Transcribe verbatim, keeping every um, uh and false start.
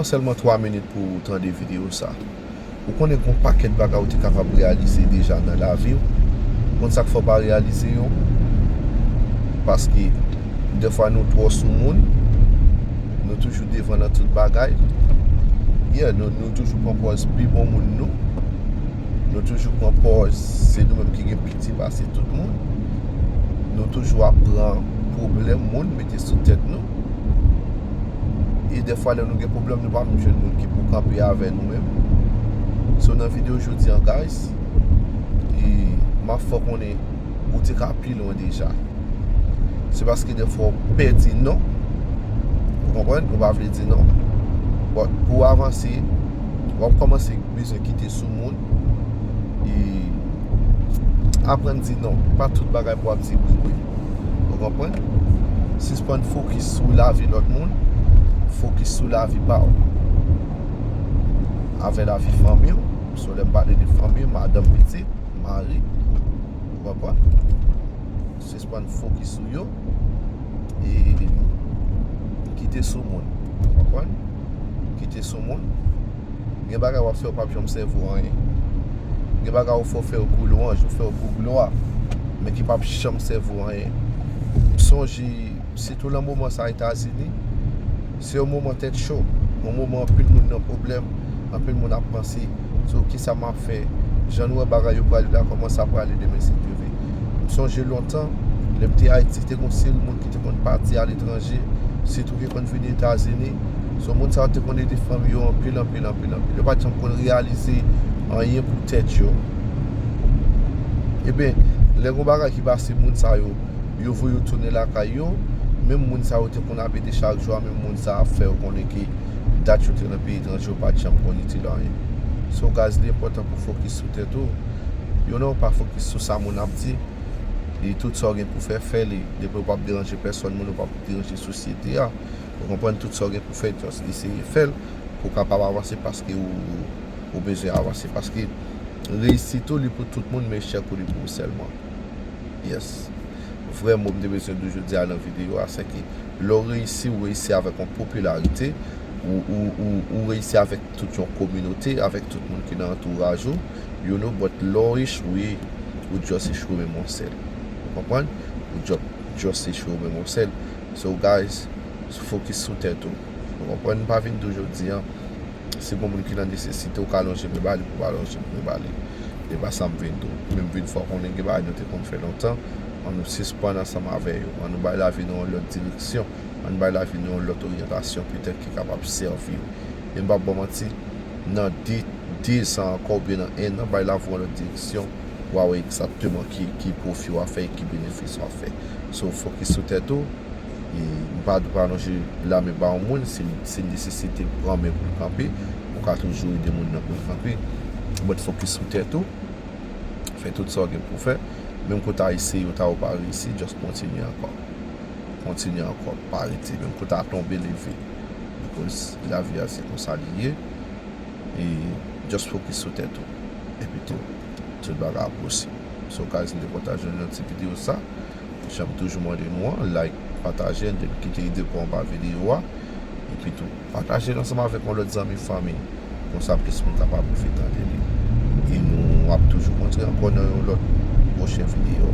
Sèlman twa minit pou w tande videyo sa. Ou konnen gen yon pakèt bagay ou te kapab reyalize deja nan lavi w. Ou konn sa k fè w pa reyalize yo? Paske dèfwa nou twò sou moun. Nou toujou devan nan tout bagay. Yeah, nou, nou toujou pran pòz pi bon moun nou. Nou toujou pran pòz se nou menm ki gen piti pase tout moun. Nou toujou ap pran pwoblèm moun mete sou tèt nou. E dèfwa lè nou gen pwoblèm, nou pa menm jwenn moun ki pou kanpe avè nou menm. So nan videyo jodi an, guys, e m ap fè w konnen ou te ka pi lwen deja. Se paske dèfwa w pè di non. Ou konprann? Ou pa vle di non. But pou w avanse, w ap kòmanse bezwen kite sou moun. E aprann di non. Pa tout bagay pou w ap di wi, wi. Ou konprann? Sispann fokis sou lavi lòt moun. Fokis sou lavi pa w. Avè lavi fanmi w. So lè m pale de fanmi, madanm, pitit, mari. Ou konprann? Sispann fokis sou yo. E kite sou moun. Ou konprann? Kite sou moun. Gen bagay w ap fè, ou p ap janm sèvi w anyen. Gen bagay ou fè, ou fè yo pou lwanj, ou fè yo pou glwa, men ki p ap janm sèvi w anyen. M sonje, sitou nan moman sa Etazini, se yon moman tèt cho, yon moman anpil moun nan pwoblèm, anpil moun ap panse sou kisa m ap fè, jan nou wè bagay yo prale la, kòman sa prale demen si Dye vle. M sonje lontan, lè m te Ayiti, te gen yon seri moun ki te konn pati aletranje, sitou ki konn vin Etazini. So moun sa yo te konn ede fanmi yo anpil, anpil, anpil, anpil. Yo pa t janm konn reyalize anyen pou tèt yo. Ebyen, lè gen yon bagay ki pase moun sa yo, yo voye yo tounen lakay yo, menm moun sa yo te konn ap ede chak jou a, menm moun sa ap fè yo konnen ke dat yo te nan peyi etranje yo pa t janm konn itil anyen. So guys, li enpòtan pou fokis sou tèt ou. Yo non, pa fokis sou sa moun ap di. E tout sa w gen pou fè, fè li. Depi w p ap deranje pèsòn moun, ou p ap deranje sosyete a. Ou konprann? Tout sa w gen pou fè, just eseye fè l pou w kapab avanse paske ou, ou bezwen avanse. Paske reyisit ou li pou tout moun, men echèk ou li pou ou sèlman. Yes. Vrè mo m te bezwen di w jodi a nan videyo a, se ke lè w reyisi, ou reyisi avèk yon popilarite, ou, ou, ou, ou reyisi avèk tout yon kominote, avèk tout moun ki nan antouraj ou, you know, but lè w echwe, ou just echwe menm yon sèl. Ou konprann? Ou just, just echwe menm yon sèl. So guys, fokis sou tèt ou. Ou konprann? M pa vin di w jodi a, si gon moun ki nan nesesite, ou ka lonje men ba li, pou w pa lonje men ba li. E pa sa m vin di w. Men m vin fè w konnen gen bagay nou te konn fè lontan. Ann nou sispann ansanm avè yo. Ann nou bay lavi nou yon lòt direksyon. Ann bay lavi nou yon lòt oryantasyon petèt ki kapab sèvi w. E m p ap ba w manti, nan de, de zan ankò oubyen nan en an, bay lavi w yon lòt direksyon. W a wè egzakteman ki, ki pwofi w a fè e ki benefis w a fè. So, fokis sou tèt ou. E m pa di w pa lonje lamen ba yon moun, si, si nesesite pran men pou l kanpe, ou ka toujou ede moun nan pou l kanpe. But fokis sou tèt ou, fè tout sa w gen pou w fè. Menm kote a eseye, ou ta ou pa reyisi, just kontinye ankò. Kontinye ankò, pa rete. Menm kote a tonbe, leve. Because lavi a se konsa li ye. E just fokis sou tèt ou. Epi tou, tout bagay ap posib. So guys, m te kontan jwenn nan ti videyo sa. Jan m toujou mande nou an, like, pataje, and then kite ide pa w anba videyo a. Epi tou, pataje l ansanm avèk yon lòt zanmi, fanmi. Konsa plis moun kapab rive tande li. E nou ap toujou kontre ankò nan yon lòt pwochen videyo.